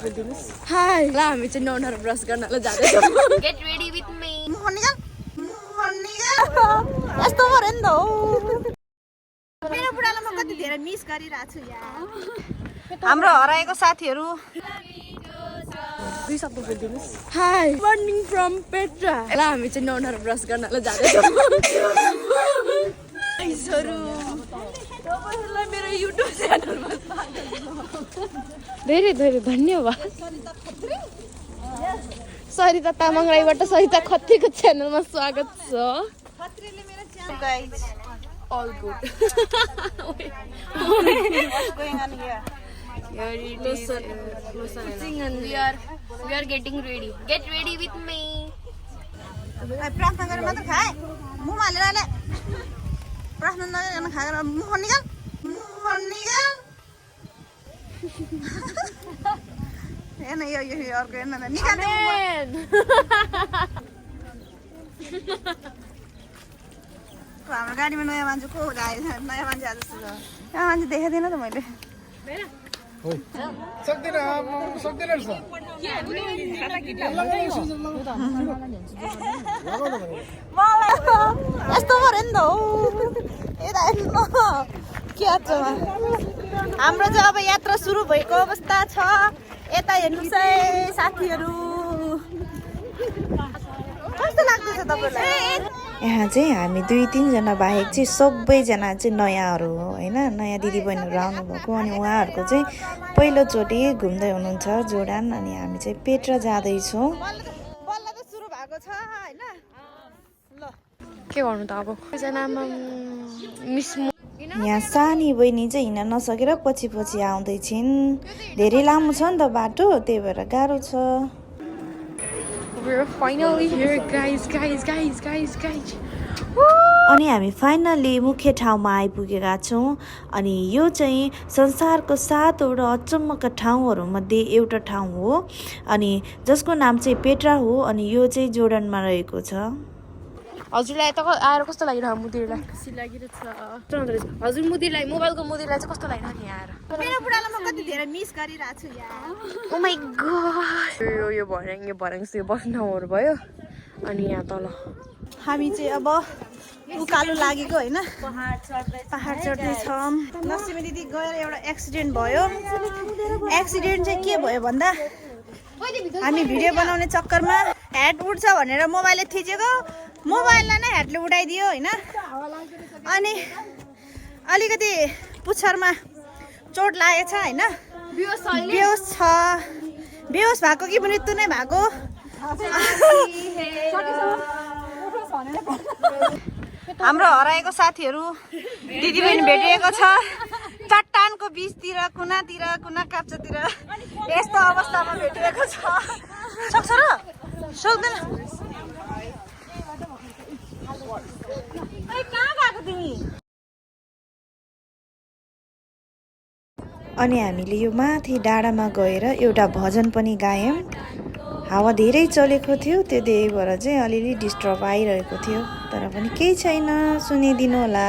हाय ल हामी चाहिँ नुहाएर ब्रस गर्नलाई जाँदैछौँ Get ready with me. यस्तो पऱ्यो नि त हो मेरो बुढालाई म कति धेरै मिस गरिरहेको छु यार हाम्रो हराएको साथीहरू दुई शब्द बोलिदिनुहोस् हाय मर्निङ फ्रम पेट्रा ल हामी चाहिँ नुहाएर ब्रस गर्नलाई जाँदैछौँ तपाईँहरूलाई मेरो युट्युब च्यानलमा धेरै धेरै धन्यवाद सरिता तामाङराईबाट सरिता खत्रीको च्यानलमा स्वागत छ खत्रीले मेरो channel guys all good what's going on here Listen. We are getting ready. Get ready with me. प्रार्थना गरेर मात्र खाए मुखमा हालेर अहिले प्रार्थना नगरिकन खाएर मुख निकाल हेर्न यो अर्को हेर्न निकाल हाम्रो गाडीमा नयाँ मान्छे को आयो नयाँ मान्छे आज जस्तो छ नयाँ मान्छे देखाइदिएन त मैले यस्तो पऱ्यो नि त हो यता हेर्नु के हाम्रो चाहिँ अब यात्रा सुरु भएको अवस्था छ यता हेर्नुहोस् है साथीहरू कस्तो लाग्दैछ तपाईँलाई यहाँ चाहिँ हामी 2-3 जना बाहेक चाहिँ सबैजना चाहिँ नयाँहरू हो होइन नयाँ दिदीबहिनीहरू आउनुभएको अनि उहाँहरूको चाहिँ पहिलोचोटि घुम्दै हुनुहुन्छ जोर्डान अनि हामी चाहिँ पेट्रा जाँदैछौँ बल्ल त सुरु भएको छ होइन ल के गर्नु त अब यहाँ सानी बहिनी चाहिँ हिँड्न नसकेर पछि आउँदैछिन् धेरै लामो छ नि त बाटो त्यही भएर गाह्रो छ We're finally here, guys. अनि हामी फाइनली मुख्य ठाउँमा आइपुगेका छौँ अनि यो चाहिँ संसारको 7वटा अचम्मका ठाउँहरूमध्ये एउटा ठाउँ हो अनि जसको नाम चाहिँ पेट्रा हो अनि यो चाहिँ जोर्डनमा रहेको छ हजुरलाई त आएर कस्तो लागिरह्यो मुदिरलाई खुसी लागिरहेछ हजुर मुदिरलाई मोबाइलको मुदिरलाई चाहिँ कस्तो लागिरह्यो नि आएर मेरो बुढालाई म कति धेरै मिस गरिरहेको छु यार ओ माय गॉड यो भर्याङ यो बस्ने ठाउँहरू भयो अनि यहाँ तल हामी चाहिँ अब उकालो लागेको होइन पहाड चढ्दैछौँ लक्ष्मी दिदी गएर एउटा एक्सिडेन्ट भयो एक्सिडेन्ट चाहिँ के भयो भन्दा हामी भिडियो बनाउने चक्करमा ह्याड उड्छ भनेर मोबाइलले थिचेको मोबाइललाई नै ह्याडले उडाइदियो होइन अनि अलिकति पुच्छरमा चोट लागेको छ होइन बेहोस भएको कि मृत्यु नै भएको हाम्रो हराएको साथीहरू दिदीबहिनी भेटिएको छ चट्टानको बिचतिर कुना काप्चातिर यस्तो अवस्थामा भेटिएको छ सक्छ र सक्दैन कहाँ गएको तिमी अनि हामीले यो माथि डाँडामा गएर एउटा भजन पनि गायौँ हावा धेरै चलेको थियो त्यही भएर चाहिँ अलिअलि डिस्टर्ब आइरहेको थियो तर पनि केही छैन सुनिदिनु होला